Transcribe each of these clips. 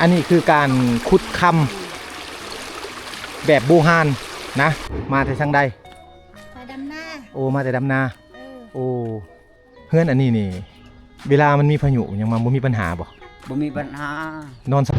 ອັນນີ້ຄືການຂຸດຄຳແບບບູຮານນະ. ມາແຕ່ທາງໃດ? ມາດຳນາ. ໂອ້ ມາແຕ່ດຳນາ. ເອີ ໂອ້ ເຮືອນອັນນີ້ນີ້ ເວລາມັນມີພາຍຸຫຍັງມາ ບໍ່ມີບັນຫາບໍ່? ບໍ່ມີບັນຫາ ນອນສະ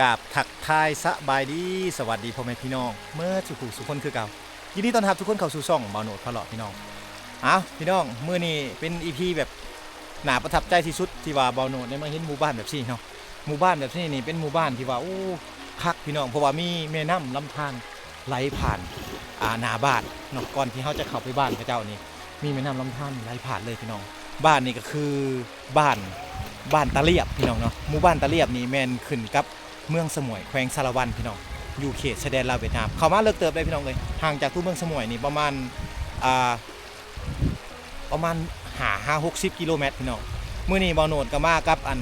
ກາບທັກທາຍສະບາຍດີ ສະຫວັດດີພໍ່ແມ່ພີ່ນ້ອງເໝິດສູ່ຜູ້ສູ່ຄົນຄືເກົ່າ. ຍິນດີຕ້ອນຮັບທຸກຄົນເຂົ້າສູ່ຊ່ອງບ່າວໂນດພາເລາະພີ່ນ້ອງ. ເອົ້າ ພີ່ນ້ອງ ມື້ນີ້ເປັນອີພີແບບໜ້າປະທັບໃຈທີ່ສຸດ ທີ່ວ່າບ່າວໂນດໄດ້ມາເຫັນໝູ່ບ້ານແບບຊີ້ເນາະ. ໝູ່ບ້ານແບບນີ້ນີ້ເປັນໝູ່ບ້ານທີ່ວ່າ ໂອ້ ຄັກພີ່ນ້ອງ ເພາະວ່າມີແມ່ນ້ຳລຳທານໄຫຼຜ່ານ ອ່າ ໜ້າບ້ານເນາະ. ກ່ອນທີ່ເຮົາຈະເຂົ້າໄປບ້ານເຂົາເຈົ້ານີ້ ມີແມ່ນ້ຳລຳທານໄຫຼຜ່ານເລີຍພີ່ນ້ອງ. ບ້ານນີ້ກໍຄື ບ້ານ ບ້ານຕາລຽບພີ່ນ້ອງເນາະ. ໝູ່ບ້ານຕາລຽບນີ້ແມ່ນຂຶ້ນກັບເມືອງສະໝວຍ ແຂວງສາລະວັນພີ່ນ້ອງ ຢູ່ເຂດຊາຍແດນລາວຫວຽດນາມ. ເຂົ້າມາເລິກເຕີບເດ້ພີ່ນ້ອງເອີຍ ຫ່າງຈາກຕົວເມືອງສະໝວຍນີ້ປະມານ ອ່າ ປະມານຫ້າຫາຫົກສິບກິໂລແມັດພີ່ນ້ອງ. ມື້ນີ້ບ່າວໂນດກໍມາກັບອັນ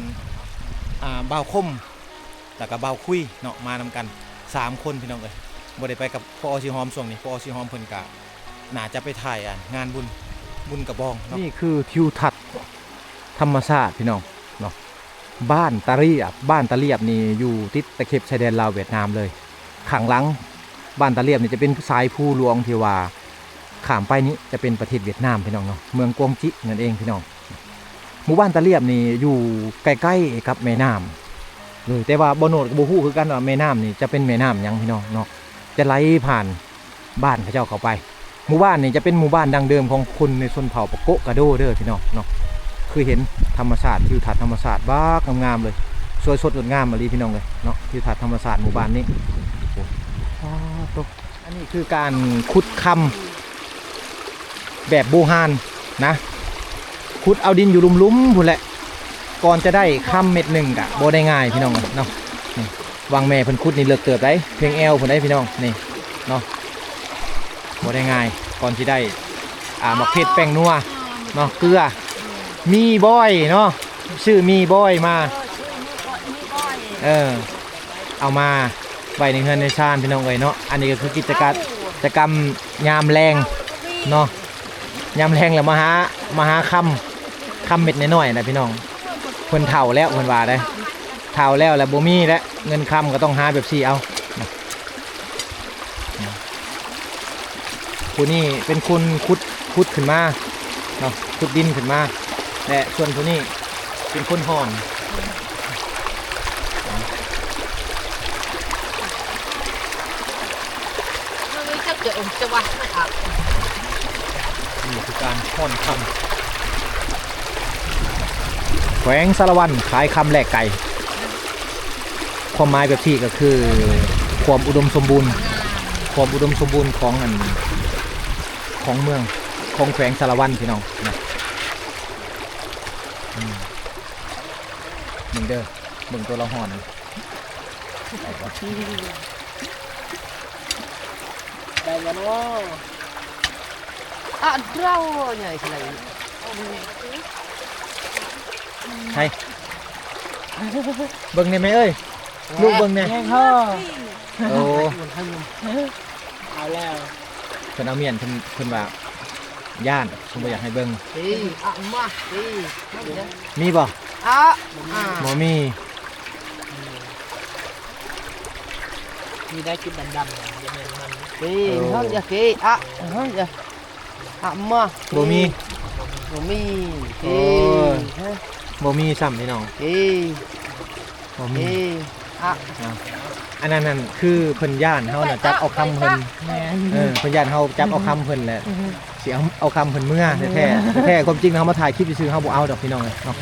ອ່າ ບ່າວຄົມ ແລ້ວກໍບ່າວຄຸຍເນາະ ມານຳກັນສາມຄົນພີ່ນ້ອງເອີຍ. ບໍ່ໄດ້ໄປກັບພໍ່ອອດສີຫອມ ຊ່ວງນີ້ພໍ່ອອດສີຫອມເພິ່ນກະໜ້າຈະໄປຖ່າຍ ອ່າ ງານບຸນ ບຸນກະບອງເນາະ. ນີ້ຄືທິວທັດທຳມະຊາດພີ່ນ້ອງເນາະ ບ້ານຕາລຽບ. ບ້ານຕາລຽບນີ້ຢູ່ຕິດຕະເຂັບຊາຍແດນລາວຫວຽດນາມເລີຍ. ຂ້າງຫຼັງບ້ານຕາລຽບນີ້ຈະເປັນສາຍພູຫຼວງທີ່ວ່າຂ້າມໄປນີ້ຈະເປັນປະເທດຫວຽດນາມພີ່ນ້ອງເນາະ ເມືອງກວາງຈິນັ້ນເອງພີ່ນ້ອງ. ໝູ່ບ້ານຕາລຽບນີ້ຢູ່ໃກ້ໆກັບແມ່ນ້ຳເລີຍ ແຕ່ວ່າບ່າວໂນດກໍບໍ່ຮູ້ຄືກັນວ່າແມ່ນ້ຳນີ້ຈະເປັນແມ່ນ້ຳຫຍັງພີ່ນ້ອງເນາະ ຈະໄຫຼຜ່ານບ້ານເຂົາເຈົ້າເຂົ້າໄປ. ໝູ່ບ້ານນີ້ຈະເປັນໝູ່ບ້ານດັ້ງເດີມຂອງຄົນໃນຊົນເຜົ່າປະໂກະກະໂດເດີພີ່ນ້ອງເນາະ. ຄືເຫັນທຳມະຊາດ ທິວທັດທຳມະຊາດບັກງາມໆເລີຍ ສວຍສົດງົດງາມອີ່ຫຼີພີ່ນ້ອງເອີຍເນາະ ທິວທັດທຳມະຊາດໝູ່ບ້ານນີ້. ໂອ້ ປາດໂທ້ ອັນນີ້ຄືການຂຸດຄຳແບບບູຮານນະ ຂຸດເອົາດິນຢູ່ລຸ່ມໆພຸ້ນແຫຼະ. ກ່ອນຈະໄດ້ຄຳເມັດໜຶ່ງກະບໍ່ໄດ້ງ່າຍພີ່ນ້ອງເນາະ. ນີ້ ຫວ່າງແມ່ເພິ່ນຂຸດນີ້ເລິກເຕີບໃດ໋ ພຽງແອວພຸ້ນໃດ໋ພີ່ນ້ອງ ນີ້ເນາະ ບໍ່ໄດ້ງ່າຍ. ກ່ອນຊິໄດ້ ອ່າ ໝາກເຜັດ ແປ້ງນົວເນາະ ເກືອ ມີບອຍເນາະ ຊື້ມີບອຍມາ ເອີ ເອົາມາໄວ້ໃນເຮືອນໃນຊານພີ່ນ້ອງເອີຍເນາະ. ອັນນີ້ກໍຄືກິດຈະການ ກິດຈະກຳຍາມແລງເນາະ ຍາມແລງແລ້ວມາຫາ ມາຫາຄຳ ຄຳເມັດນ້ອຍໆນະພີ່ນ້ອງ. ເພິ່ນເຖົ້າແລ້ວເພິ່ນວ່າເດ້ ເຖົ້າແລ້ວ ແລ້ວບໍ່ມີແລ້ວ ເງິນຄຳກໍຕ້ອງຫາແບບຊີ້ເອົາ. ຜູ້ນີ້ເປັນຄົນຂຸດ ຂຸດຂຶ້ນມາເນາະ ຂຸດດິນຂຶ້ນມາ ແລະ ສ່ວນຜູ້ນີ້ເປັນຄົນຮ່ອນ. ນີ້ຄືການຮ່ອນຄຳ ແຂວງສາລະວັນຂາຍຄຳແລກໄກ່. ຄວາມໝາຍແບບນີ້ກໍຄືຄວາມອຸດົມສົມບູນ ຄວາມອຸດົມສົມບູນຂອງອັນ ຂອງເມືອງ ຂອງແຂວງສາລະວັນພີ່ນ້ອງນະ. ອືມ ເບິ່ງເດີ ເບິ່ງໂຕລະຮ່ອນ ໄດ້ບໍ່ ໄດ້ບໍ່ເນາະ? ອະ ເດົາໃຫຍ່ຂະໜາດນີ້ ໃຫ້ ເບິ່ງແດ່ແມ່ເອີຍ ລູກເບິ່ງແດ່ ໂອ້ ເອົາແລ້ວ ເພິ່ນເອົາມ້ຽນ ເພິ່ນ ເພິ່ນວ່າຢ້ານ ເພິ່ນບໍ່ຢາກໃຫ້ເບິ່ງ. ເອີ ອະ ມາ ເອີ ມີບໍ່? ອະ ບໍ່ມີ ມີໄດ້ຈຸດດຳໆ ບໍ່ແມ່ນມັນ ເອີ ເອີ ເຮົາຢາກເກ ອະ ເຮົາຢາກ ອະມາ ບໍ່ມີ ບໍ່ມີ ໂອ້ຍ ບໍ່ມີຊ້ຳພີ່ນ້ອງ ເອີ ບໍ່ມີ ເອີ ອະ ເອົາ ອັນນັ້ນນັ້ນ ຄືເພິ່ນຢ້ານເຮົານະຈັບເອົາຄຳເພິ່ນ ແມ່ນ ເອີ ເພິ່ນຢ້ານເຮົາຈັບເອົາຄຳເພິ່ນແຫຼະ ຊິເອົາ ເອົາຄຳເພິ່ນເມືອແທ້ໆ ແທ້ໆ ຄວາມຈິງເຮົາມາຖ່າຍຄລິບຊື່ໆ ເຮົາບໍ່ເອົາດອກພີ່ນ້ອງເອີຍເນາະ.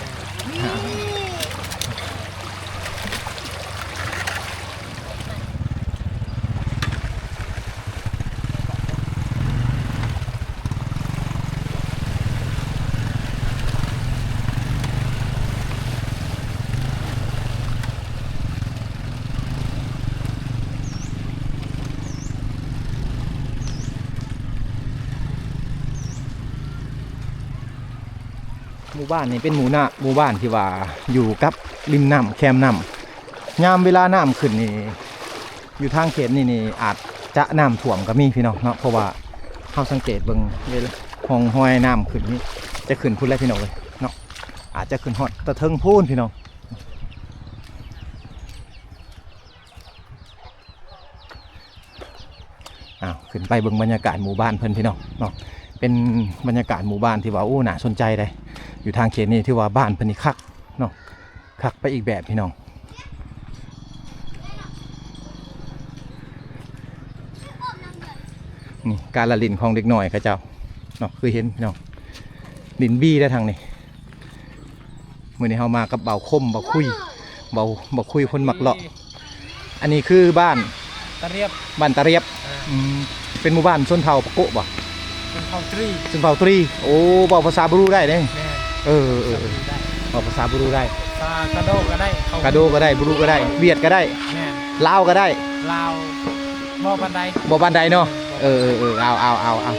ໝູ່ບ້ານນີ້ເປັນໝູ່ນະ ໝູ່ບ້ານທີ່ວ່າຢູ່ກັບລິມນ້ຳ ແຄມນ້ຳ ຍາມເວລານ້ຳຂຶ້ນນີ້ ຢູ່ທາງເຂດນີ້ນີ້ອາດຈະນ້ຳຖ້ວມກໍມີພີ່ນ້ອງເນາະ ເພາະວ່າເຮົາສັງເກດເບິ່ງ ເວລາ ຮ່ອງຮອຍນ້ຳຂຶ້ນນີ້ ຈະຂຶ້ນພຸ້ນແຫຼະພີ່ນ້ອງເອີຍເນາະ ອາດຈະຂຶ້ນຮອດຕະເທິງພຸ້ນພີ່ນ້ອງ. ອ້າວ ຂຶ້ນໄປເບິ່ງບັນຍາກາດໝູ່ບ້ານເພິ່ນພີ່ນ້ອງເນາະ ເປັນບັນຍາກາດໝູ່ບ້ານທີ່ວ່າ ໂອ້ ໜ້າສົນໃຈເດ້ ຢູ່ທາງເຂດນີ້ຖືວ່າບ້ານເພິ່ນນີ້ຄັກເນາະ ຄັກໄປອີກແບບພີ່ນ້ອງ. ນີ້ການລະຫຼິ້ນຂອງເດັກນ້ອຍເຂົາເຈົ້າເນາະ ຄືເຫັນພີ່ນ້ອງ ຫຼິ້ນບີ້ໄດ້ທາງນີ້. ມື້ນີ້ເຮົາມາກັບບ່າວຄົມ ບ່າວຄຸຍ ບ່າວ ບ່າວຄຸຍຄົນມັກເລາະ. ອັນນີ້ຄືບ້ານຕາລຽບ ບ້ານຕາລຽບ. ອ່າ ອືມ ເປັນໝູ່ບ້ານຊົນເຜົ່າປະໂກະບໍ່? ຊົນເຜົ່າຕຣີ ຊົນເຜົ່າຕຣີ. ໂອ້ ເວົ້າພາສາບຣູໄດ້ເດ້. ແມ່ນ. ເອີ ເອີ ເອີ ເວົ້າພາສາບຣູໄດ້ ພາສາກະໂດກະໄດ້ ກະໂດກະໄດ້ ບຣູກະໄດ້ ຫວຽດກະໄດ້. ແມ່ນ. ລາວກະໄດ້ ລາວບໍ່ປານໃດ ບໍ່ປານໃດເນາະ. ເອີ ເອີ ເອີ ເອົາ ເອົາ ເອົາ ເອົາ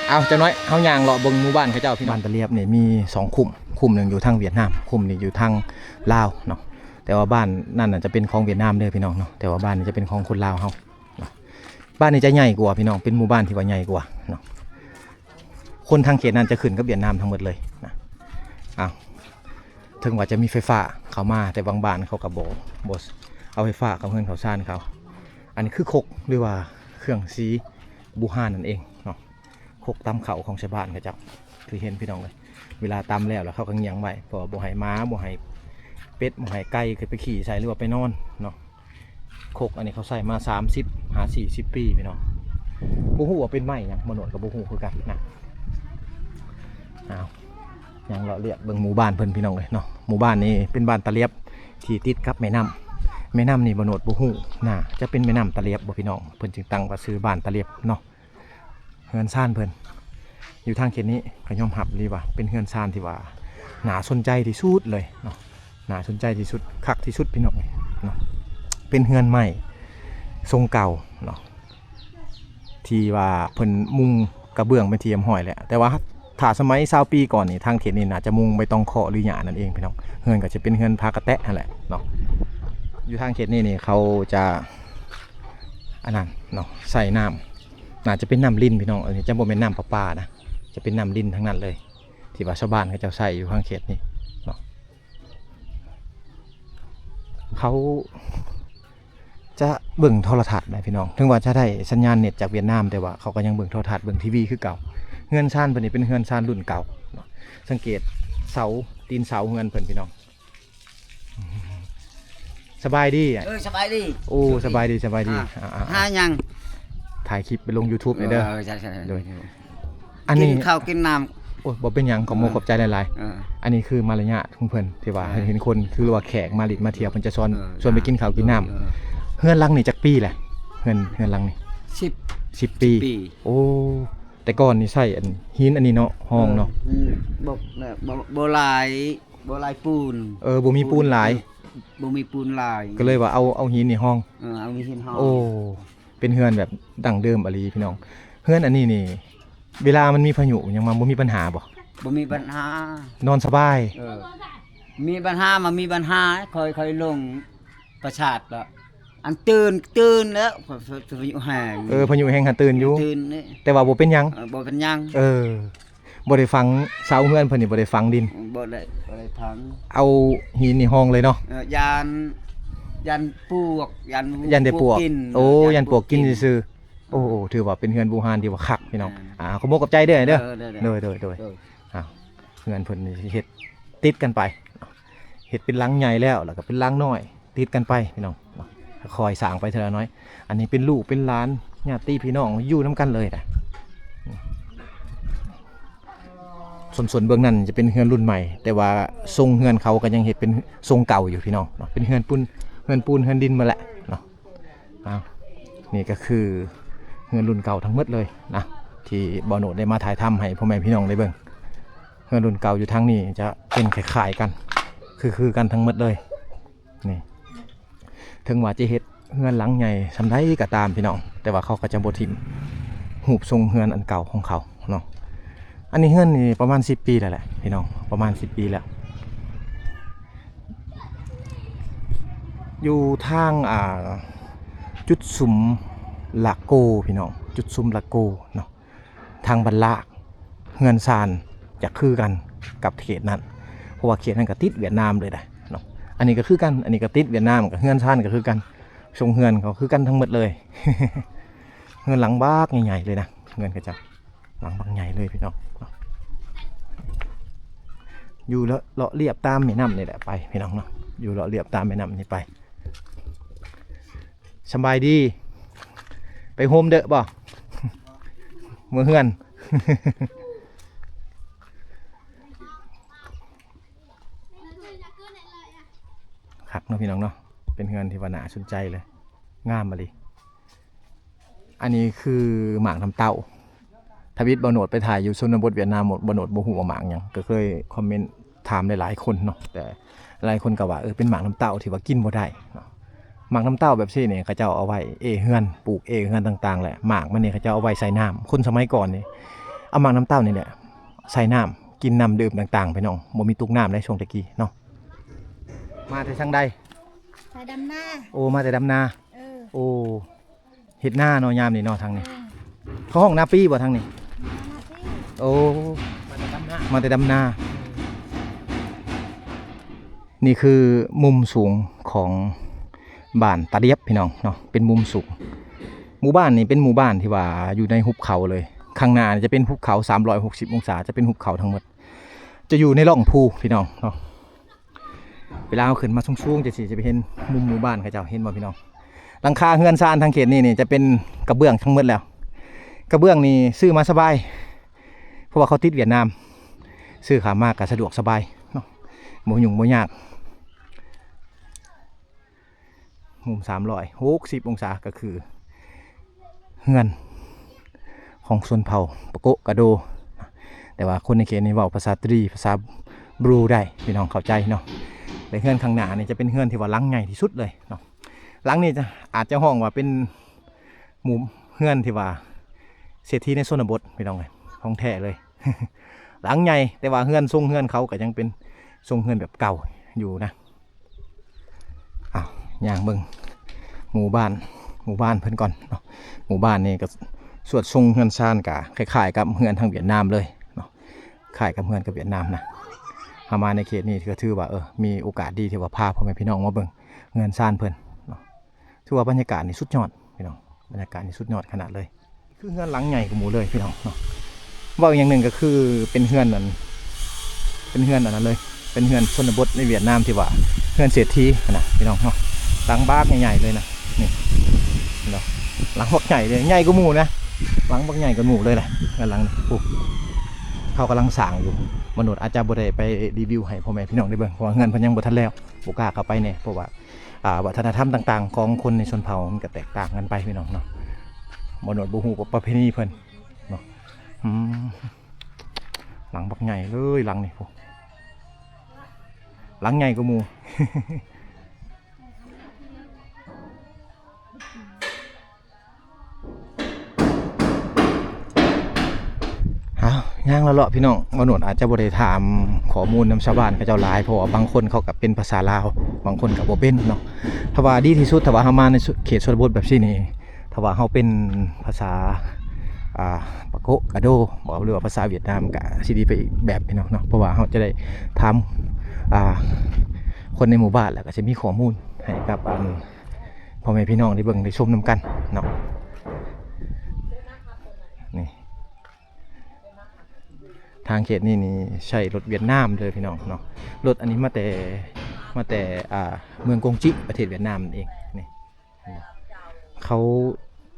ເອົາ ຈັກໜ້ອຍເຮົາຍ່າງເລາະເບິ່ງໝູ່ບ້ານເຂົາເຈົ້າພີ່ນ້ອງ. ບ້ານຕາລຽບນີ້ມີສອງຄຸ້ມ ຄຸ້ມໜຶ່ງຢູ່ທາງຫວຽດນາມ ຄຸ້ມນີ້ຢູ່ທາງລາວເນາະ ແຕ່ວ່າບ້ານນັ້ນນະຈະເປັນຂອງຫວຽດນາມເດີພີ່ນ້ອງເນາະ ແຕ່ວ່າບ້ານນີ້ຈະເປັນຂອງຄົນລາວເຮົາເນາະ. ບ້ານນີ້ຈະໃຫຍ່ກວ່າພີ່ນ້ອງ ເປັນໝູ່ບ້ານທີ່ວ່າໃຫຍ່ກວ່າເນາະ. ຄົນທາງເຂດນັ້ນຈະຂຶ້ນກັບຫວຽດນາມທັງໝົດເລີຍນະ. ອ້າວ ເຖິງວ່າຈະມີໄຟຟ້າເຂົ້າມາ ແຕ່ບາງບ້ານເຂົາກໍບໍ່ ບໍ່ເອົາໄຟຟ້າເຂົ້າເຮືອນເຂົ້າຊານເຂົາ. ອັນນີ້ຄືຄົກ ຫຼືວ່າເຄື່ອງສີບູຮານນັ້ນເອງເນາະ ຄົກຕຳເຂົ້າຂອງຊາວບ້ານເຂົາເຈົ້າ ຄືເຫັນພີ່ນ້ອງເອີຍ ເວລາຕຳແລ້ວ ແລ້ວເຂົາກໍງຽງໄວ້ ເພາະວ່າບໍ່ໃຫ້ໝາ ບໍ່ໃຫ້ເປັດ ບໍ່ໃຫ້ໄກ່ຂຶ້ນໄປຂີ້ໃສ່ ຫຼືວ່າໄປນອນເນາະ. ຄົກອັນນີ້ເຂົາໃຊ້ມາສາມສິບຫາສີ່ສິບປີພີ່ນ້ອງ ບໍ່ຮູ້ວ່າເປັນໄມ້ຫຍັງ ບໍ່ໂນດກໍບໍ່ຮູ້ຄືກັນນະ. ອ້າວ ຍ່າງເລາະລຽບເບິ່ງໝູ່ບ້ານເພິ່ນພີ່ນ້ອງເອີຍເນາະ. ໝູ່ບ້ານນີ້ເປັນບ້ານຕາລຽບທີ່ຕິດກັບແມ່ນ້ຳ ແມ່ນ້ຳນີ້ບໍ່ໂນດບໍ່ຮູ້ ໜ້າຈະເປັນແມ່ນ້ຳຕາລຽບບໍ່ພີ່ນ້ອງ ເພິ່ນຈຶ່ງຕັ້ງວ່າຊື່ບ້ານຕາລຽບເນາະ. ເຮືອນຊານເພິ່ນຢູ່ທາງເຂດນີ້ກໍຍອມຮັບເລີຍວ່າເປັນເຮືອນຊານທີ່ວ່າໜ້າສົນໃຈທີ່ສຸດເລີຍເນາະ ໜ້າສົນໃຈທີ່ສຸດ ຄັກທີ່ສຸດພີ່ນ້ອງເນາະ. ເປັນເຮືອນໄມ້ຊົງເກົ່າເນາະ ທີ່ວ່າເພິ່ນມຸງກະເບື້ອງເປັນທີ່ຮຽບຮ້ອຍແລ້ວ ແຕ່ວ່າຖ້າສະໄໝຊາວປີກ່ອນນີ້ ທາງເຂດນີ້ໜ້າຈະມຸງໃບຕອງເຄາະ ຫຼືຫຍ້ານັ້ນເອງພີ່ນ້ອງ. ເຮືອນກໍຈະເປັນເຮືອນຜາກະແຕະຫັ້ນແຫຼະເນາະ. ຢູ່ທາງເຂດນີ້ນີ້ເຂົາຈະ ອັນນັ້ນເນາະ ໃສ່ນ້ຳ ໜ້າຈະເປັນນ້ຳລິນພີ່ນ້ອງ ເອີ ຈະບໍ່ແມ່ນນ້ຳປະປານະ ຈະເປັນນ້ຳລິນທັງນັ້ນເລີຍ ທີ່ວ່າຊາວບ້ານເຂົາເຈົ້າໃຊ້ຢູ່ທາງເຂດນີ້ເນາະ. ເຂົາຈະເບິ່ງໂທລະທັດໄດ໋ພີ່ນ້ອງ ເຖິງວ່າຈະໄດ້ສັນຍານເນັດຈາກຫວຽດນາມ ແຕ່ວ່າເຂົາກໍຍັງເບິ່ງໂທລະທັດ ເບິ່ງທີວີຄືເກົ່າ. ເຮືອນຊານເພິ່ນນີ້ເປັນເຮືອນຊານລຸ້ນເກົ່າເນາະ ສັງເກດເສົາ ຕີນເສົາເຮືອນເພິ່ນພີ່ນ້ອງ. ສະບາຍດີ. ເອີ ສະບາຍດີ. ໂອ້ ສະບາຍດີ ສະບາຍດີ. ອ່າ ອ່າໆ ຫາຫຍັງ? ຖ່າຍຄລິບໄປລົງຢູທູບແດ່ເດີ. ເອີ ໃຊ່ໆ ໂດຍ ອັນນີ້ກິນເຂົ້າກິນນ້ຳ. ໂອ້ຍ ບໍ່ເປັນຫຍັງ ຂອບມຸກຂອບໃຈຫຼາຍໆ. ເອີ ອັນນີ້ຄືມາລະຍາດຂອງເພິ່ນ ທີ່ວ່າ ເອີ ເຫັນຄົນ ຄືວ່າແຂກມາຫຼິ້ນມາທ່ຽວ ເພິ່ນຈະຊວນ ເອີ ຊວນໄປກິນເຂົ້າກິນນ້ຳ. ເອີ ເຮືອນຫຼັງນີ້ຈັກປີແລ້ວ? ເຮືອນ ເຮືອນຫຼັງນີ້ ສິບ ສິບປີ. ສິບປີ. ໂອ້ ແຕ່ກ່ອນນີ້ໃຊ້ອັນຫີນອັນນີ້ເນາະ ຮອງເນາະ. ເອີ ບໍ່ ບໍ່ ບໍ່ຫຼາຍ ບໍ່ຫຼາຍປູນ. ເອີ ບໍ່ມີປູນຫຼາຍ. ເອີ ບໍ່ມີປູນຫຼາຍ ກໍເລີຍວ່າເອົາ ເອົາຫີນນີ້ຮອງ. ເອີ ເອົາຫີນຮອງ. ໂອ້ ເປັນເຮືອນແບບດັ້ງເດີມອີ່ຫຼີພີ່ນ້ອງ. ເຮືອນອັນນີ້ນີ້ ເວລາມັນມີພາຍຸຫຍັງມາ ບໍ່ມີບັນຫາບໍ່? ບໍ່ມີບັນຫາ ນອນສະບາຍ. ເອີ ມີບັນຫາ ມາມີບັນຫາ ຄ່ອຍ ຄ່ອຍລົງປາສາດລະ ອັນຕື່ນ ຕື່ນແລ້ວ ພາຍຸແຮງ. ເອີ ພາຍຸແຮງຫັ້ນຕື່ນຢູ່ ຕື່ນນີ້ ແຕ່ວ່າບໍ່ເປັນຫຍັງ. ເອີ ບໍ່ເປັນຫຍັງ. ເອີ ບໍ່ໄດ້ຝັງ ເສົາເຮືອນເພິ່ນນີ້ບໍ່ໄດ້ຝັງດິນ. ບໍ່ໄດ້ ບໍ່ໄດ້ຝັງ. ເອົາຫີນນີ້ຮອງເລີຍເນາະ. ເອີ ຢ້ານ ຢ້ານປວກ ຢ້ານ ຢ້ານໄດ້ປວກ. ໂອ້ ຢ້ານປວກກິນຊື່ໆ. ໂອ້ ຖືວ່າເປັນເຮືອນບູຮານທີ່ວ່າຄັກພີ່ນ້ອງ. ອ່າ ຂອບມຸກຂອບໃຈເດີ ເດີ. ໂດຍ ໂດຍ ໂດຍ. ອ່າ ເຮືອນເພິ່ນນີ້ເຮັດຕິດກັນໄປ ເຮັດເປັນຫຼັງໃຫຍ່ແລ້ວ ແລ້ວກໍເປັນຫຼັງນ້ອຍ ຕິດກັນໄປພີ່ນ້ອງເນາະ ຄ່ອຍສ້າງໄປເທື່ອລະໜ້ອຍ. ອັນນີ້ເປັນລູກເປັນຫຼານ ຍາດຕິພີ່ນ້ອງຢູ່ນຳກັນເລີຍນະ. ສ່ວນ ສ່ວນເບື້ອງນັ້ນຈະເປັນເຮືອນລຸ້ນໃໝ່ ແຕ່ວ່າຊົງເຮືອນເຂົາກໍຍັງເຮັດເປັນຊົງເກົ່າຢູ່ພີ່ນ້ອງເນາະ ເປັນເຮືອນປຸນ ເຮືອນປູນ ເຮືອນດິນໝົດແຫຼະເນາະ. ອ້າວ ນີ້ກໍຄືເຮືອນລຸ້ນເກົ່າທັງໝົດເລີຍນະ ທີ່ບ່າວໂນດໄດ້ມາຖ່າຍທຳໃຫ້ພໍ່ແມ່ພີ່ນ້ອງໄດ້ເບິ່ງ. ເຮືອນລຸ້ນເກົ່າຢູ່ທາງນີ້ຈະເປັນຄ້າຍໆກັນ ຄືໆກັນທັງໝົດເລີຍ. ນີ້ ເຖິງວ່າຈະເຮັດເຮືອນຫຼັງໃຫຍ່ສ່ຳໃດກໍຕາມພີ່ນ້ອງ ແຕ່ວ່າເຂົາກໍຈະບໍ່ຖິ້ມຮູບຊົງເຮືອນອັນເກົ່າຂອງເຂົາເນາະ. ອັນນີ້ເຮືອນນີ້ປະມານສິບປີແລ້ວແຫຼະພີ່ນ້ອງ ປະມານສິບປີແລ້ວ. ຢູ່ທາງ ອ່າ ຈຸດຊຸມລາໂກ ພີ່ນ້ອງ, ຈຸດຊຸມລາໂກເນາະ, ທາງບ້ານລາກ ເຮືອນຊານຈະຄືກັນກັບເຂດນັ້ນ ເພາະວ່າເຂດນັ້ນກໍຕິດຫວຽດນາມເລີຍນະເນາະ. ອັນນີ້ກໍຄືກັນ, ອັນນີ້ກໍຕິດຫວຽດນາມ, ກໍເຮືອນຊານກໍຄືກັນ, ຊົງເຮືອນກໍຄືກັນທັງໝົດເລີຍ. ເຮືອນຫຼັງບັກໃຫຍ່ໆເລີຍນະ, ເຮືອນເຂົາເຈົ້າ ຫຼັງບັກໃຫຍ່ເລີຍພີ່ນ້ອງເນາະ. ຢູ່ເລາະ ເລາະລຽບຕາມແມ່ນ້ຳນີ້ແຫຼະໄປພີ່ນ້ອງເນາະ, ຢູ່ເລາະລຽບຕາມແມ່ນ້ຳນີ້ໄປ. ສະບາຍດີ. ໄປໂຮມເດີບໍ່? ເມືອເຮືອນ. ຄັກເນາະພີ່ນ້ອງເນາະ, ເປັນເຮືອນທີ່ວ່າໜ້າສົນໃຈເລີຍ, ງາມອີ່ຫຼີ. ອັນນີ້ຄືໝາກນ້ຳເຕົ້າ. ທຳອິດບ່າວໂນດໄປຖ່າຍຢູ່ຊົນນະບົດຫວຽດນາມ, ບ່າວໂນດບໍ່ຮູ້ວ່າໝາກຫຍັງ, ກໍເຄີຍຄອມເມັນຖາມຫຼາຍໆຄົນເນາະ, ແຕ່ຫຼາຍຄົນກໍວ່າ ເອີ ເປັນໝາກນ້ຳເຕົ້າທີ່ວ່າກິນບໍ່ໄດ້ເນາະ. ໝາກນ້ຳເຕົ້າແບບຊີ້ນີ້ ເຂົາເຈົ້າເອົາໄວ້ເອເຮືອນ, ປູກເອເຮືອນຕ່າງໆ ແຫຼະ. ໝາກມັນນີ້ເຂົາເຈົ້າເອົາໄວ້ໃສ່ນ້ຳ, ຄົນສະໄໝກ່ອນນີ້ເອົາໝາກນ້ຳເຕົ້ານີ້ແຫຼະໃສ່ນ້ຳ ກິນນ້ຳດື່ມຕ່າງໆ ພີ່ນ້ອງ, ບໍ່ມີຕຸກນ້ຳໃດຊ່ວງແຕ່ກີ້ເນາະ. ມາແຕ່ທາງໃດ? ໄປດຳນາ. ໂອ້ ມາແຕ່ດຳນາ. ເອີ. ໂອ້ ເຮັດນາເນາະ ຍາມນີ້ເນາະ. ທາງນີ້ ເອີ ເຂົາຮ້ອງນາປີບໍ່ທາງນີ້? ນາປີ. ໂອ້ ມາແຕ່ດຳນາ, ມາແຕ່ດຳນາ. ນີ້ຄືມຸມສູງຂອງບ້ານຕາດຽບ ພີ່ນ້ອງເນາະ, ເປັນມຸມສູງ. ໝູ່ບ້ານນີ້ເປັນໝູ່ບ້ານທີ່ວ່າຢູ່ໃນຫຸບເຂົາເລີຍ, ຂ້າງໜ້າຈະເປັນຫຸບເຂົາສາມຮ້ອຍຫົກສິບອົງສາ, ຈະເປັນຫຸບເຂົາທັງໝົດ, ຈະຢູ່ໃນຮ່ອງພູ ພີ່ນ້ອງເນາະ. ເວລາເຮົາຂຶ້ນມາສູງໆ ຈັ່ງຊີ້ ຈະໄປເຫັນມຸມໝູ່ບ້ານເຂົາເຈົ້າ, ເຫັນບໍ່ພີ່ນ້ອງ? ຫຼັງຄາເຮືອນຊານທາງເຂດນີ້ນີ້ ຈະເປັນກະເບື້ອງທັງໝົດແລ້ວ. ກະເບື້ອງນີ້ຊື້ມາສະບາຍ ເພາະວ່າເຂົາຕິດຫວຽດນາມ, ຊື້ຂ້າມມາກໍສະດວກສະບາຍເນາະ, ບໍ່ຫຍຸ້ງບໍ່ຍາກ. ມຸມສາມຮ້ອຍຫົກສິບອົງສາ ກໍຄືເຮືອນຂອງຊົນເຜົ່າປະໂກະກະໂດ, ແຕ່ວ່າຄົນໃນເຂດນີ້ເວົ້າພາສາຕະລີ ພາສາບຣູໄດ້ ພີ່ນ້ອງເຂົ້າໃຈເນາະ. ແລະ ເຮືອນຂ້າງໜ້ານີ້ຈະເປັນເຮືອນທີ່ວ່າຫຼັງໃຫຍ່ທີ່ສຸດເລີຍເນາະ. ຫຼັງນີ້ຈະ ອາດຈະຮ້ອງວ່າເປັນໝູ່ເຮືອນທີ່ວ່າເສດຖີໃນຊົນນະບົດ ພີ່ນ້ອງເອີຍ, ຂອງແທ້ເລີຍ. ຫຼັງໃຫຍ່ ແຕ່ວ່າເຮືອນ ຊົງເຮືອນເຂົາກໍຍັງເປັນຊົງເຮືອນແບບເກົ່າຢູ່ນະ. ອ້າວ ຍ່າງເບິ່ງໝູ່ບ້ານ ໝູ່ບ້ານເພິ່ນກ່ອນເນາະ. ໝູ່ບ້ານນີ້ກໍສວດຊົງເຮືອນຊານ ກໍຄ້າຍໆກັບເຮືອນທາງຫວຽດນາມເລີຍເນາະ, ຄ້າຍກັບເຮືອນກັບຫວຽດນາມນະ. ເຮົາມາໃນເຂດນີ້ກໍຖືວ່າ ເອີ ມີໂອກາດດີທີ່ວ່າພາພໍ່ແມ່ພີ່ນ້ອງມາເບິ່ງເຮືອນຊານເພິ່ນເນາະ. ຖືວ່າບັນຍາກາດນີ້ສຸດຍອດ ພີ່ນ້ອງ, ບັນຍາກາດນີ້ສຸດຍອດຂະໜາດເລີຍ. ຄືເຮືອນຫຼັງໃຫຍ່ກວ່າໝູ່ເລີຍ ພີ່ນ້ອງເນາະ. ເວົ້າອີກຢ່າງໜຶ່ງກໍຄືເປັນເຮືອນອັນ ເປັນເຮືອນອັນນັ້ນເລີຍ, ເປັນເຮືອນຊົນນະບົດໃນຫວຽດນາມທີ່ວ່າເຮືອນເສດຖີຫັ້ນນະ ພີ່ນ້ອງເນາະ. ຫຼັງບັກໃຫຍ່ໆເລີຍນະ, ນີ້ເນາະ, ຫຼັງບັກໃຫຍ່ເລີຍ, ໃຫຍ່ກວ່າໝູ່ນະ, ຫຼັງບັກໃຫຍ່ກວ່າໝູ່ເລີຍແຫຼະ. ເຮືອນຫຼັງນີ້ ໂອ້ ເຂົາກຳລັງສ້າງຢູ່. ມະນຸດອາດຈະບໍ່ໄດ້ໄປຣີວິວໃຫ້ພໍ່ແມ່ພີ່ນ້ອງໄດ້ເບິ່ງ ເພາະວ່າເຮືອນເພິ່ນຍັງບໍ່ທັນແລ້ວ, ບໍ່ກ້າເຂົ້າໄປແດ່ ເພາະວ່າ ອ່າ ວັດທະນະທຳຕ່າງໆຂອງຄົນໃນຊົນເຜົ່າມັນກໍແຕກຕ່າງກັນໄປ ພີ່ນ້ອງເນາະ. ມະນຸດບໍ່ຮູ້ປະເພນີເພິ່ນເນາະ. ອືມ ຫຼັງບັກໃຫຍ່ເລີຍ ຫຼັງນີ້ພຸ້ນ, ຫຼັງໃຫຍ່ກວ່າໝູ່. ອ້າວ ຍ່າງເລາະໆ ພີ່ນ້ອງ, ບ່າວໂນດອາດຈະບໍ່ໄດ້ຖາມຂໍ້ມູນນຳຊາວບ້ານເຂົາເຈົ້າຫຼາຍ ເພາະວ່າບາງຄົນເຂົາກໍເປັນພາສາລາວ, ບາງຄົນກໍບໍ່ເປັນເນາະ. ຖ້າວ່າດີທີ່ສຸດ ຖ້າວ່າເຮົາມາໃນເຂດຊົນນະບົດແບບຊີ້ນີ້ ຖ້າວ່າເຮົາເປັນພາສາ ອ່າ ປາໂກະກະໂດບໍ ຫຼືວ່າພາສາຫວຽດນາມ ກໍຊິດີໄປອີກແບບ ພີ່ນ້ອງເນາະ, ເພາະວ່າເຮົາຈະໄດ້ຖາມ ອ່າ ຄົນໃນໝູ່ບ້ານ ແລ້ວກໍຊິມີຂໍ້ມູນໃຫ້ກັບ ອັນ ພໍ່ແມ່ພີ່ນ້ອງໄດ້ເບິ່ງໄດ້ຊົມນຳກັນເນາະ. ນີ້ ທາງເຂດນີ້ນີ້ໃຊ້ລົດຫວຽດນາມເດີພີ່ນ້ອງເນາະ. ລົດອັນນີ້ມາແຕ່ ມາແຕ່ ອ່າ ເມືອງກົງຈິ ປະເທດຫວຽດນາມນັ້ນເອງ. ນີ້ ເຂົາ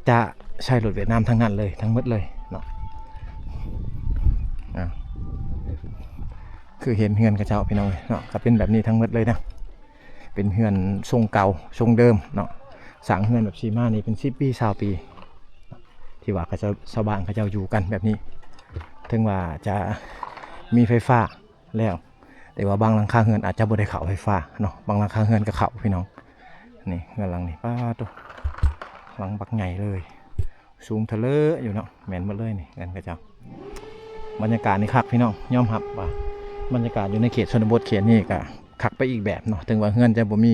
ຈະໃຊ້ລົດຫວຽດນາມທັງນັ້ນເລີຍ ທັງໝົດເລີຍເນາະ. ອ່າ ຄືເຫັນເຮືອນເຂົາເຈົ້າ ພີ່ນ້ອງເອີຍເນາະ, ກໍເປັນແບບນີ້ທັງໝົດເລີຍນະ. ເປັນເຮືອນຊົງເກົ່າຊົງເດີມເນາະ, ສ້າງເຮືອນແບບຊີ້ມານີ້ເປັນສິບປີ ຊາວປີ ທີ່ວ່າເຂົາເຈົ້າ ຊາວບ້ານເຂົາເຈົ້າຢູ່ກັນແບບນີ້. ເຖິງວ່າຈະມີໄຟຟ້າແລ້ວ ແຕ່ວ່າບາງຫຼັງຄາເຮືອນອາດຈະບໍ່ໄດ້ເຂົ້າໄຟຟ້າເນາະ, ບາງຫຼັງຄາເຮືອນກໍເຂົ້າ ພີ່ນ້ອງ. ນີ້ເຮືອນຫຼັງນີ້ ປາໂຕ ຫຼັງບັກໃຫຍ່ເລີຍ. ສູງທະເລີຢູ່ເນາະ, ແມ່ນໝົດເລີຍນີ້ເຮືອນເຂົາເຈົ້າ. ບັນຍາກາດນີ້ຄັກພີ່ນ້ອງ, ຍອມຮັບວ່າບັນຍາກາດຢູ່ໃນເຂດຊົນນະບົດເຂດນີ້ກໍຄັກໄປອີກແບບເນາະ. ເຖິງວ່າເຮືອນຈະບໍ່ມີ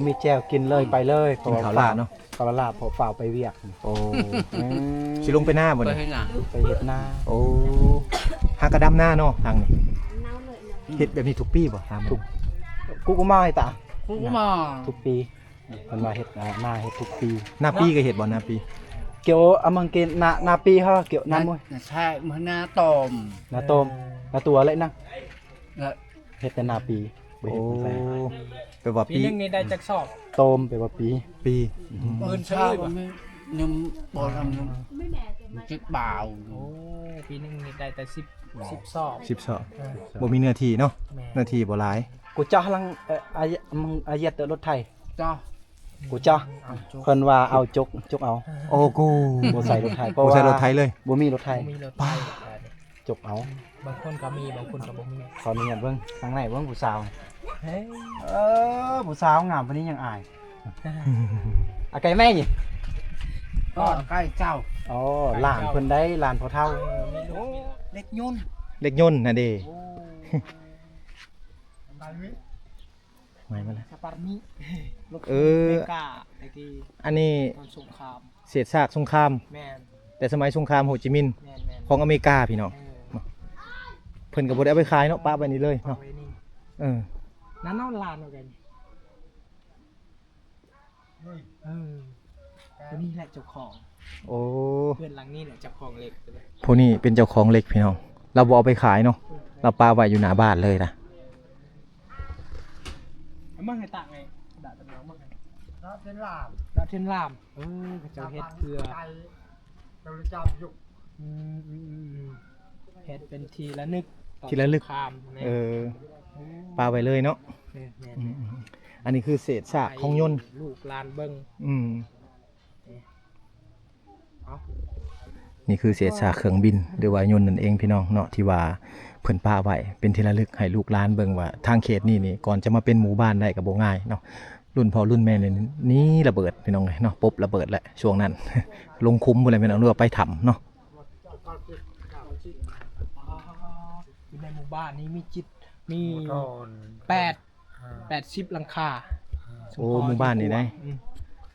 ມີແຈ່ວ ກິນເລີຍ ອືມ ໄປເລີຍ ກິນເຂົ້າລ້າເນາະ ເພາະວ່າຟ້າວ ເຂົ້າລ້າໆ ເພາະຟ້າວໄປວຽກ ໂອ້ ອືມ ຊິລົງໄປນາບໍ່ນີ້? ໄປເຮັດນາ ໄປເຮັດນາ ໂອ້ ຫາກະດຳນາເນາະທາງນີ້ ເຮັດແບບນີ້ທຸກປີບໍ່? ຖາມ ທຸກ ກູກະມາ ໃຫ້ຕາ ກູກະມາ ທຸກປີ. ເພິ່ນວ່າເຮັດນາ ນາເຮັດທຸກປີ. ນາປີກໍເຮັດບໍ່? ນາປີ ກຽວອາມັງເກນ ນາ ນາປີເຮົາກຽວນາ ນາ ມວຍ ນາແຊ ນາຕອມ ນາຕອມ ເອີ ນາຕົວເລີຍນະ ເຮັດແຕ່ນາປີ ບໍ່ເຮັດນາແຊ. ໂອ້ ແປວ່າປີ ປີໜຶ່ງນີ້ໄດ້ຈັກຊອບ? ໂຕມ ແປວ່າປີ ປີ ອືມ ອື່ນຊາວບໍ່ມີ ຍັງບໍ່ທັນ ອ່າ ຈັກບ່າວ. ໂອ້ ປີໜຶ່ງນີ້ໄດ້ແຕ່ສິບ ສິບຊອບ ສິບຊອບ ເອີ ບໍ່ມີເນື້ອທີ່ເນາະ ແມ່ນ ເນື້ອທີ່ບໍ່ຫຼາຍ. ກູຈະລັງ ເອີ ອາ ອາເຢັດລົດໄຖ ຈ້ະ ກູຈະ ເອົາຈົກ ເພິ່ນວ່າເອົາຈົກ ຈົກເອົາ ໂອ້ ກູ ບໍ່ໃສ່ລົດໄຖ ບໍ່ໃສ່ລົດໄຖເລີຍ ເພາະວ່າບໍ່ມີລົດໄຖ ບໍ່ມີລົດໄຖ ຈົກເອົາ. ບາງຄົນກໍມີ ບາງຄົນກໍບໍ່ມີ. ຂໍອະນຸຍາດເບິ່ງທາງໃນ ເບິ່ງຜູ້ສາວ ເອີ ຜູ້ສາວງາມປານນີ້ຍັງອາຍ ອາໄກ່ແມ່ນີ້ ກໍອາໄກ່ເຈົ້າ ອໍ ຫຼານເພິ່ນໄດ໋ ຫຼານພໍ່ເຖົ້າ ເອີ ມີລູກ ມີຫຼານ ເຫຼັກຍົນ ເຫຼັກຍົນນະເດ ໂອ້ ໄໝມັນ ສະປາຣະມີ ເອີ ເມກາ ແຕ່ກີ້ ອັນນີ້ຕອນສົງຄາມ ເສດຊາກສົງຄາມ ແມ່ນ ແຕ່ສະໄໝສົງຄາມໂຮຈິມິນ ແມ່ນໆ ຂອງອາເມລິກາ ພີ່ນ້ອງ ເອີ ເພິ່ນກໍບໍ່ໄດ້ເອົາໄປຂາຍເນາະ ປະໄວ້ນີ້ເລີຍເນາະ ປະໄວ້ນີ້ ເອີ ນັ້ນເນາະ ຫຼານເນາະ ກັນ ເອີ ຕົວນີ້ແຫຼະເຈົ້າຂອງ ໂອ້ ເຮືອນຫຼັງນີ້ແຫຼະເຈົ້າຂອງເຫຼັກ ຜູ້ນີ້ເປັນເຈົ້າຂອງເຫຼັກ ພີ່ນ້ອງ ລາວບໍ່ເອົາໄປຂາຍເນາະ ລາວປະໄວ້ຢູ່ໜ້າບ້ານເລີຍນະ. ເອົາມາໃຫ້ຕາກໄງ ດາດຕະເໜວມາໃຫ້ ດາດເທນລາມ ດາດເທນລາມ ເອີ ເຂົາເຈົ້າເຮັດເພື່ອ ເຈົ້າລະຈາມຍຸກ ອືມ ເຮັດເປັນທີ່ລະນຶກ ທີ່ລະລຶກ ຕອນສົງຄາມ ເອີ ໂອ້ ປະໄວ້ເລີຍເນາະ ແມ່ນໆ ອືມ ອັນນີ້ຄືເສດຊາກຂອງຍົນ ໃຫ້ລູກຫຼານເບິ່ງ ອືມ ເອົາ ນີ້ຄືເສດຊາກເຄື່ອງບິນ ຫຼືວ່າຍົນນັ້ນເອງ ພີ່ນ້ອງເນາະ ທີ່ວ່າເພິ່ນປະໄວ້ເປັນທີ່ລະລຶກໃຫ້ລູກຫຼານເບິ່ງວ່າ ທາງເຂດນີ້ນີ້ ກ່ອນຈະມາເປັນໝູ່ບ້ານໄດ້ກໍບໍ່ງ່າຍເນາະ ລຸ້ນພໍ່ລຸ້ນແມ່ນີ້ໜີລະເບີດ ພີ່ນ້ອງເອີຍເນາະ ປົບລະເບີດແຫຼະຊ່ວງນັ້ນ ລົງຂຸມພຸ້ນແຫຼະ ພີ່ນ້ອງ ຫຼືວ່າໄປຖ້ຳເນາະ. ຢູ່ໃນໝູ່ບ້ານນີ້ມີຈິດ ມີ ໝູ່ບ້ານ ແປດ ອ່າ ແປດສິບຫຼັງຄາ ໂອ້ ໝູ່ບ້ານນີ້ໄດ໋ ອື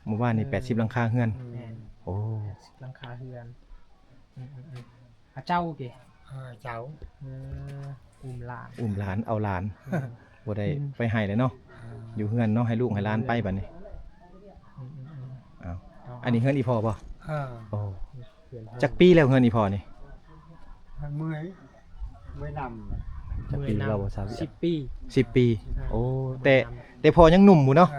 ມ ໝູ່ບ້ານນີ້ ເອີ ແປດສິບຫຼັງຄາເຮືອນ ແມ່ນ ໂອ້ ແປດສິບຫຼັງຄາເຮືອນ ອືມໆໆ ເຂົາເຈົ້າຕິ ເອີ ເຈົ້າ ເອີ ອຸ້ມຫຼານ ອຸ້ມຫຼານ ເອົາຫຼານ ບໍ່ໄດ້ ອືມ ໄປໃຫ້ແລ້ວເນາະ ເອີ ຢູ່ເຮືອນເນາະ ໃຫ້ລູກໃຫ້ຫຼານໄປບັດນີ້ ອືມໆໆ ອ້າວ ເອົາ ອັນນີ້ເຮືອນອີ່ພໍ່ບໍ່? ເອີ ໂອ້ ເຮືອນພໍ່ ຈັກປີແລ້ວເຮືອນອີ່ພໍ່ນີ້? ເມື່ອຍ ເມື່ອຍນຳ ຈັກປີແລ້ວບໍ່ຊາວ? ສິບປີ ສິບປີ ເອີ ໂອ້ ເມື່ອຍນຳ ແຕ່ ແຕ່ພໍ່ຍັງໜຸ່ມຢູ່ເນາະ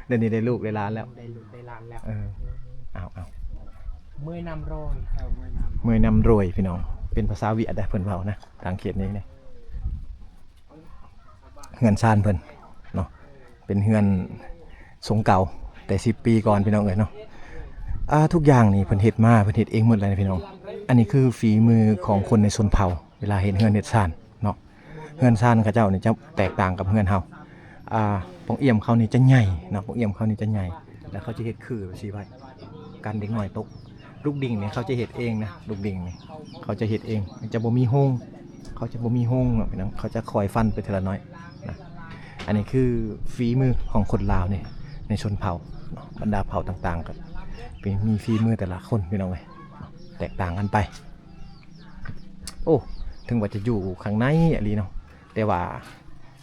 ເອີ ດຽວນີ້ໄດ້ລູກໄດ້ຫຼານແລ້ວ ໄດ້ລູກໄດ້ຫຼານແລ້ວ ເອີ ເອີ ເອົາໆ ເມື່ອຍນຳໂຣຍ ເອີ ເມື່ອຍນຳ ເມື່ອຍນຳໂຣຍ ພີ່ນ້ອງ ເປັນພາສາຫວຽດເດ້ ເພິ່ນເວົ້ານະ ທາງເຂດນີ້ເດ້ ເຮືອນຊານເພິ່ນເນາະ ເປັນເຮືອນຊົງເກົ່າແຕ່ສິບປີກ່ອນ ພີ່ນ້ອງເອີຍເນາະ ອ່າ ທຸກຢ່າງນີ້ເພິ່ນເຮັດມາ ເພິ່ນເຮັດເອງໝົດເລີຍນະ ພີ່ນ້ອງ ອັນນີ້ຄືຝີມືຂອງຄົນໃນຊົນເຜົ່າ ເວລາເຮັດເຮືອນເຮັດຊານເນາະ ເຮືອນຊານເຂົາເຈົ້ານີ້ຈະແຕກຕ່າງກັບເຮືອນເຮົາ ອ່າ ປ່ອງອ່ຽມເຂົານີ້ຈະໃຫຍ່ເນາະ ປ່ອງອ່ຽມເຂົານີ້ຈະໃຫຍ່ ແລ້ວເຂົາຈະເຮັດຄືແບບຊີ້ໄວ້ ກັນເດັກນ້ອຍຕົກ ລູກດິງນີ້ເຂົາຈະເຮັດເອງນະ ລູກດິງນີ້ເຂົາຈະເຮັດເອງ ຈະບໍ່ມີໂຮງ ເຂົາຈະບໍ່ມີໂຮງເນາະ ພີ່ນ້ອງ ເຂົາຈະຄ່ອຍຟັນໄປເທື່ອລະໜ້ອຍນະ ອັນນີ້ຄືຝີມືຂອງຄົນລາວນີ້ ໃນຊົນເຜົ່າເນາະ ບັນດາເຜົ່າຕ່າງໆ ກໍ ເປັນ ມີຝີມືແຕ່ລະຄົນພີ່ນ້ອງເອີຍ ແຕກຕ່າງກັນໄປ. ໂອ້ ເຖິງວ່າຈະຢູ່ຂ້າງໃນອີ່ຫຼີເນາະ ແຕ່ວ່າ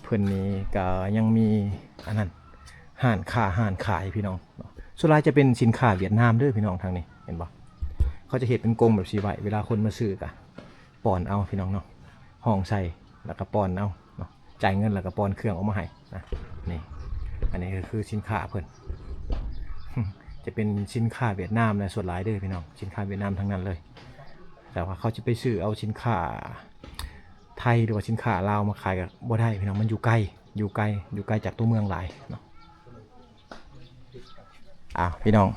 ເພິ່ນນີ້ກໍຍັງມີອັນນັ້ນ ຮ້ານຄ້າຮ້ານຂາຍພີ່ນ້ອງ. ສ່ວນຫຼາຍຈະເປັນສິນຄ້າຫວຽດນາມເດີພີ່ນ້ອງ ທາງນີ້ເຫັນບໍ່ ເຂົາຈະເຮັດເປັນກົງແບບຊີ້ໄວ້ ເວລາຄົນມາຊື້ກໍປ້ອນເອົາພີ່ນ້ອງເນາະ ຫ້ອງໃສ່ ແລ້ວກໍປ້ອນເອົາເນາະ ຈ່າຍເງິນແລ້ວກໍປ້ອນເຄື່ອງອອກມາໃຫ້ນະ. ນີ້ ອັນນີ້ກໍຄືສິນຄ້າເພິ່ນ ຈະເປັນສິນຄ້າຫວຽດນາມນະ ສ່ວນຫຼາຍເດີພີ່ນ້ອງ ສິນຄ້າຫວຽດນາມທັງນັ້ນເລີຍ. ແຕ່ວ່າເຂົາຈະໄປຊື້ເອົາສິນຄ້າໄທ ຫຼືວ່າສິນຄ້າລາວມາຂາຍກໍບໍ່ໄດ້ພີ່ນ້ອງ ມັນຢູ່ໄກ ຢູ່ໄກ ຢູ່ໄກຈາກຕົວເມືອງຫຼາຍເນາະ. ອ້າວ ພີ່ນ້ອງ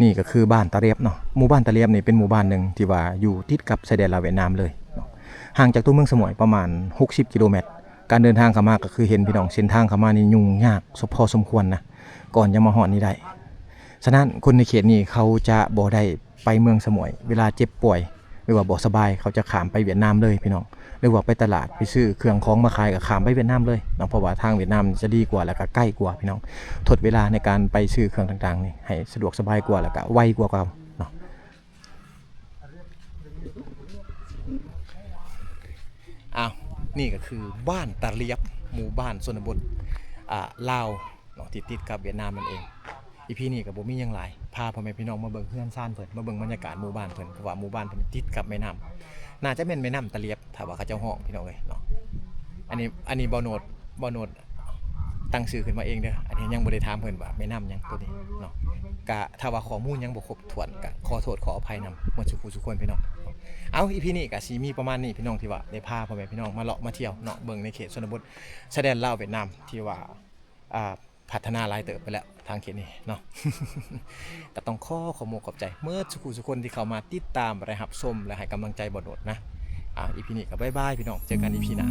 ນີ້ກໍຄືບ້ານຕາລຽບເນາະ. ໝູ່ບ້ານຕາລຽບນີ້ເປັນໝູ່ບ້ານໜຶ່ງທີ່ວ່າຢູ່ຕິດກັບຊາຍແດນລາວຫວຽດນາມເລີຍເນາະ ຫ່າງຈາກຕົວເມືອງສະໝວຍປະມານຫົກສິບກິໂລແມັດ. ການເດີນທາງເຂົ້າມາກໍຄືເຫັນພີ່ນ້ອງ ເສັ້ນທາງເຂົ້າມານີ້ຫຍຸ້ງຍາກພໍສົມຄວນນະ ກ່ອນຈະມາຮອດນີ້ໄດ້. ສະນັ້ນ ຄົນໃນເຂດນີ້ເຂົາຈະບໍ່ໄດ້ໄປເມືອງສະໝວຍ ເວລາເຈັບປ່ວຍ ຫຼືວ່າບໍ່ສະບາຍ ເຂົາຈະຂ້າມໄປຫວຽດນາມເລີຍພີ່ນ້ອງ ຫຼືວ່າໄປຕະຫຼາດໄປຊື້ເຄື່ອງຂອງມາຂາຍກໍຂ້າມໄປຫວຽດນາມເລີຍເນາະ ເພາະວ່າທາງຫວຽດນາມຈະດີກວ່າ ແລ້ວກໍໃກ້ກວ່າພີ່ນ້ອງ ທົດເວລາໃນການໄປຊື້ເຄື່ອງຕ່າງໆນີ້ໃຫ້ສະດວກສະບາຍກວ່າ ແລ້ວກໍໄວກວ່າເກົ່າເນາະ. ອ້າວ ນີ້ກໍຄືບ້ານຕາລຽບ ໝູ່ບ້ານຊົນນະບົດ ອ່າ ລາວເນາະ ທີ່ຕິດກັບຫວຽດນາມນັ້ນເອງ. ອີພີນີ້ກໍບໍ່ມີຫຍັງຫຼາຍ ພາພໍ່ແມ່ພີ່ນ້ອງມາເບິ່ງເຮືອນຊານເພິ່ນ ມາເບິ່ງບັນຍາກາດໝູ່ບ້ານເພິ່ນ ເພາະວ່າໝູ່ບ້ານເພິ່ນຕິດກັບແມ່ນ້ຳ ໜ້າຈະແມ່ນແມ່ນ້ຳຕາລຽບ ຖ້າວ່າເຂົາເຈົ້າຮ້ອງພີ່ນ້ອງເອີຍເນາະ. ອັນນີ້ ອັນນີ້ບ່າວໂນດ ບ່າວໂນດຕັ້ງຊື່ຂຶ້ນມາເອງເດີ ອັນນີ້ຍັງບໍ່ໄດ້ຖາມເພິ່ນວ່າແມ່ນ້ຳຫຍັງໂຕນີ້ເນາະ. ກະຖ້າວ່າຂໍ້ມູນຍັງບໍ່ຄົບຖ້ວນ ກະຂໍໂທດຂໍອະໄພນຳໝົດສູ່ຜູ້ສູ່ຄົນພີ່ນ້ອງ. ເອົາ ອີພີນີ້ກະຊິມີປະມານນີ້ພີ່ນ້ອງ ທີ່ວ່າໄດ້ພາພໍ່ແມ່ພີ່ນ້ອງມາເລາະມາທ່ຽວເນາະ ເບິ່ງໃນເຂດຊົນນະບົດຊາຍແດນລາວຫວຽດນາມ ທີ່ວ່າ ອ່າ ພັດທະນາຫຼາຍເຕີບໄປແລ້ວທາງເຂດນີ້ເນາະ. ກໍຕ້ອງຂໍຂອບອົກຂອບໃຈໝົດສູ່ຜູ້ສູ່ຄົນທີ່ເຂົ້າມາຕິດຕາມ ແລະ ຮັບຊົມ ແລະ ໃຫ້ກຳລັງໃຈບ່າວໂນດນະ. ອ່າ ອີພີນີ້ກໍບາຍບາຍພີ່ນ້ອງ ເຈີກັນອີພີໜ້າ.